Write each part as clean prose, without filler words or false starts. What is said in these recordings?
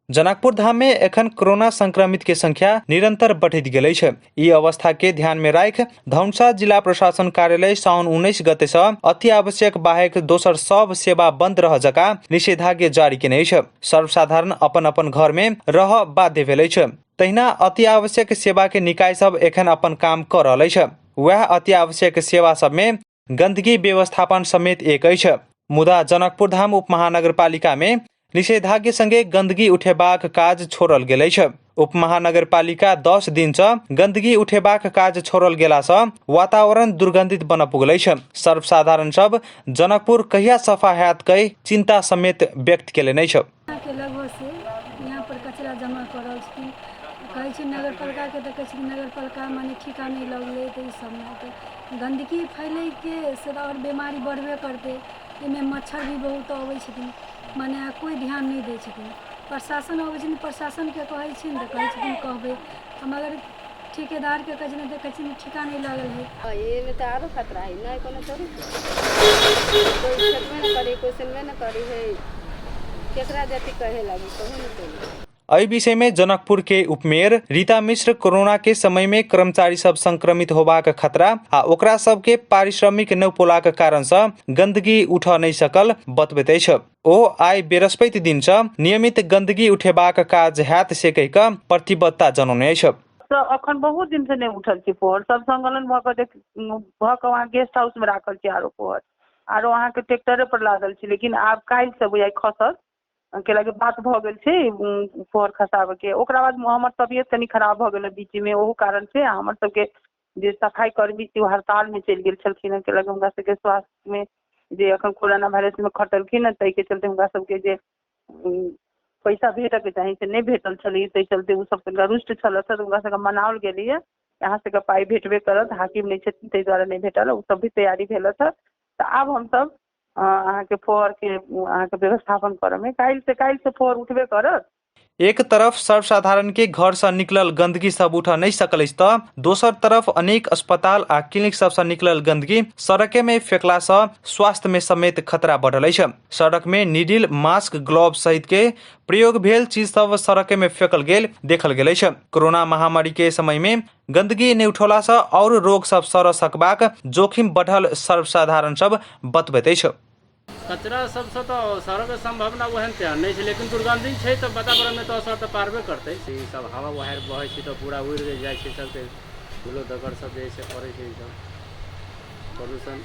जनकपुर धाम में एखन कोरोना संक्रमित के संख्या निरंतर बढ़ैत गेल अछि। ई अवस्था के ध्यान में राखि धनुषा जिला प्रशासन कार्यालय साउन 19 गते से अति आवश्यक बाहेक दोसर सब सेवा बंद रह जका निषेधाज्ञा जारी केने अछि। सर्वसाधारण अपन अपन घर में रह बाध्य भेल अछि। तहिना अति आवश्यक सेवा के निकाय सब एखन अपन काम क रहल अछि। वएह अति आवश्यक सेवा सब में गंदगी व्यवस्थापन समेत एक अछि। मुदा जनकपुर धाम उपमहानगरपालिका में निषेधाज्ञा संगे गंदगी उठेबाक काज छोड़ल गेल अछि। उपमहानगरपालिका 10 दिन से गंदगी उठेबाक काज छोड़ल गेला से वातावरण दुर्गंधित बन पुगल अछि। सर्वसाधारण सब जनकपुर कहिया सफा हैत कहि चिंता समेत व्यक्त केलनि अछि। के लगभग से यहाँ पर कचरा जमा कऽ रहल छथिन। कहै छै नगरपालिकाके, तऽ कहै छै नगरपालिका मने ठीका नहि लगलै, तऽ ई सबमे तऽ गन्दगी फैलैके से तऽ आओर बेमारी बढ़बे करतै। एहिमे मच्छर भी बहुत अबै छथिन, मने कोइ ध्यान नहि दै छथिन। प्रशासन अबै छथिन, प्रशासनके कहै छियनि तऽ कहै छथिन कहबै, मगर ठेकेदारके कहै छियनि तऽ कहै छथिन ठीका नहि लागल हइ। एहिमे तऽ आरो खतरा हइ, नहि कोनो थोड़ी कोइ फेकबे नहि करी, कोइ सुनबे नहि करी हइ, केकरा जति कहे लागी कहू ने कोइ। एहि विषय में जनकपुर के उपमेयर रीता मिश्र कोरोना के समय में कर्मचारी सब संक्रमित होबाक खतरा आ ओकरा सब के पारिश्रमिक न पोलाक कारण से गंदगी उठ नहीं सकल बतबैत अछि। ओ आइ बृहस्पति दिन से नियमित गंदगी उठेबाक काज हैत से कहि कऽ प्रतिबद्धता जनौने अछि। तऽ अखन बहुत दिन से नहि उठल छै फोहर सब, संकलन भऽ कऽ देख भऽ कऽ वहाँ गेस्ट हाउस मे राखल छै। आरो फोहर आरो अहाँके ट्रैक्टरे पर लागल छै, लेकिन आब काल्हि से बुझाइ खसत, कैलाकि बात भऽ गेल छै फोहर खसाबऽके। ओकरा बाद हमर तबियत कनि खराब भऽ गेल बीचमे, ओहू कारण छै। हमर सबके जे सफाई कर्मी छै ओ हड़तालमे चलि गेल छलखिन हेँ, कैलाकि हुनका सबके स्वास्थ्यमे जे अखन कोरोना वायरसमे खटलखिन हेँ, ताहिके चलते हुनका सबके जे पैसा भेटऽके चाही से नहि भेटल छलै। ताहि चलते ओ सब कनिका रुष्ट छलथि, तऽ हुनका सबके मनाओल गेलैए, अहाँ सबके पाइ भेटबे करत, हाकिम नहि छथिन ताहि दुआरे नहि भेटल। ओ सब भी तैयारी भेलथि हँ, तऽ आब हमसब अहाँके फोहरके अहाँके व्यवस्थापन करऽमे काल्हि से फोहर उठबे करत। एक तरफ सर्वसाधारण के घर से निकलल गंदगी सब उठ नहीं सकल अछि तऽ दोसर तरफ अनेक अस्पताल आ क्लिनिक सब से निकलल गंदगी सड़के में फेकला से स्वास्थ्य में समेत खतरा बढ़ल अछि। सड़क में नीडिल, मास्क, ग्लोव सहित के प्रयोग भेल चीज सब सड़के में फेकल गेल देखल गेल अछि। कोरोना महामारी के समय में गंदगी नहि उठौला से और रोग सब सर सकबाक जोखिम बढ़ल सर्वसाधारण सब बतबैत अछि। कचरा सबसँ तऽ सड़कके सम्भावना ओहन तेहन नहि छै, लेकिन दुर्गन्धि छै तऽ वातावरणमे तऽ असर तऽ पारबे करतै। ई सब हवा बहारि बहै छै तऽ पूरा उड़ि जाइ छै, सबके धूलो धक्कड़ सब जे है से पड़ै छै। ई सब प्रदूषण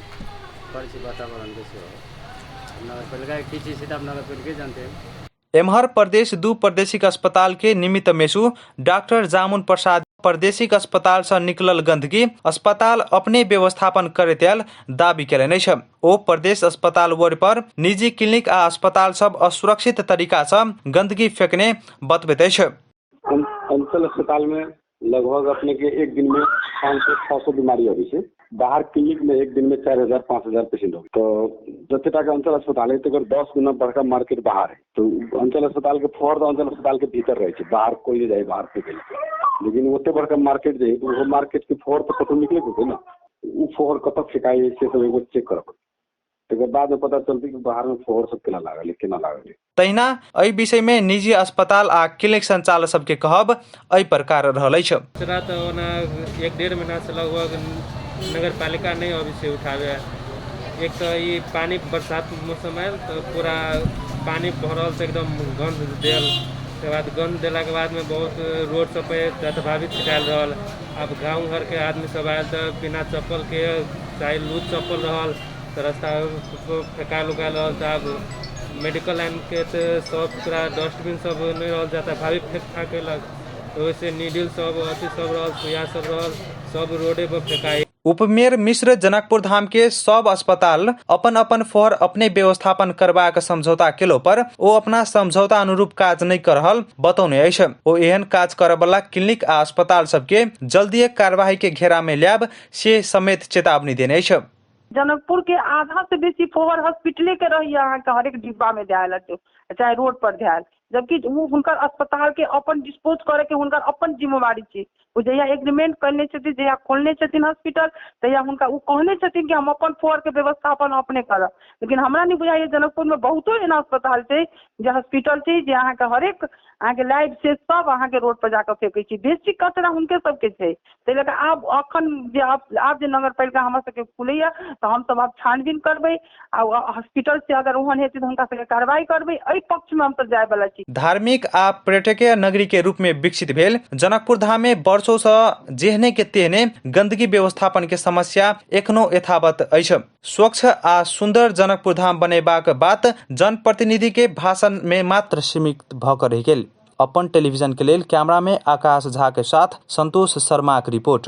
करै छै वातावरणके सेहो। नगरपालिकाके की चीज छै तऽ आब नगरपालिके जानतै। एम्हर प्रदेश 2 प्रादेशिक अस्पताल के निमित्त मेसु डॉक्टर जामुन प्रसाद प्रादेशिक अस्पताल से निकलल गंदगी अस्पताल अपने व्यवस्थापन करैत आयल दावी केलनि अछि। ओ प्रदेश अस्पताल वार्ड पर निजी क्लिनिक आ अस्पताल सब असुरक्षित तरीका से गंदगी फेकने बतबैत अछि। अंचल अस्पताल में लगभग अपने के एक दिन में 500-600 बीमारी अबै छै। बाहर क्लिनिक में एक दिन में 4000 5000 पेशेंट अबै। तऽ जते टा के अंचल अस्पताल है तकर 10 गुना बड़का मार्केट बाहर है। तऽ अंचल अस्पताल के फोहर तऽ अंचल अस्पताल के भीतर रहै छै, बाहर कोई नहीं जाए बाहर फेंके लए। लेकिन ओते बड़का मार्केट जे है तऽ ओहो मार्केट के फोहर तऽ कतौ निकलैत हेतै ने, ओ फोहर कतऽ फेकाइ से सब एगो चेक करऽ पड़तै। तकर बाद में पता चलतै कि बाहर में फोहर सब केना लागल है, केना लागल है। तहिना एहि विषय में निजी अस्पताल आ क्लिनिक संचालक सबके कहब एहि प्रकार रहल अछि। कचरा तऽ ओना 1-1.5 महीना से लगभग नगरपालिका नहि अबै छै उठाबे। एक तऽ ई पानि बरसात मौसम आयल तऽ पूरा पानि भरल तऽ एकदम गन्ध देल। तकर बाद गन्ध देलाके बादमे बहुत रोड सब पे प्रभावित छिटायल रहल। आब गाँव घरके आदमी सब आयल तऽ बिना चप्पलके, चाहे लूज चप्पल रहल तऽ रास्ता फेकायल उकायल रहल। तऽ आब मेडिकल लाइनके तऽ सब पूरा डस्टबिन सब नहि रहल, जाता भाभी फेक फाक केलक, तऽ ओहिसँ नीडिल सब अथी सब रहल, सुइया सब रहल, सब रोडे पर फेकाइ। उपमेयर मिश्र जनकपुर धाम के सब अस्पताल अपन अपन फोहर अपने व्यवस्थापन करबाक समझौता केलो पर ओ अपना समझौता अनुरूप काज नहि कर रहल बतौने अछि। ओ एहन काज करऽवला क्लिनिक आ अस्पताल सबके जल्दिए कार्यवाही के घेरा में लायब से समेत चेतावनी देने अछि। जनकपुर के आधा से बेसी फोहर हॉस्पिटले के रहैया, अहाँके हरेक डिब्बा में धयल, चाहे रोड पर धयल। जबकि ओ हुनकर अस्पतालके अपन डिस्पोज करैके हुनकर अपन जिम्मेवारी छै। ओ जहिया एग्रीमेंट कयने छथिन, जहिया खोलने छथिन हॉस्पिटल, तहिया हुनका ओ कहने छथिन कि हम अपन फोरके व्यवस्थापन अपने करब। लेकिन हमरा नहि बुझाइए, जनकपुरमे बहुतो एहन अस्पताल छै जे हॉस्पिटल छै जे अहाँके हरेक अहाँके लाइफ से सब अहाँके रोड पर जाकऽ फेकै छै। बेसी कचरा हुनके सबके छै। ताहि लऽ कऽ आब अखन जे आब जे नगर पालिका हमर सबके खुलैया, तऽ हमसब आब छानबीन करबै आ हॉस्पिटल से अगर ओहन हेतै तऽ हुनका सबके कार्रवाई करबै। एहि पक्षमे हमसब जायवला छी। धार्मिक आ पर्यटकीय नगरी के रूप में विकसित भेल जनकपुर धाम में वर्षों सँ जेहने के तेहने गंदगी व्यवस्थापन के समस्या एखनो यथावत अछि। स्वच्छ आ सुन्दर जनकपुर धाम बनेबाक बात जनप्रतिनिधि के भाषण में मात्र सीमित भ क रहि गेल। अपन टेलीविजन के लेल कैमरा में आकाश झा के साथ संतोष शर्माक रिपोर्ट।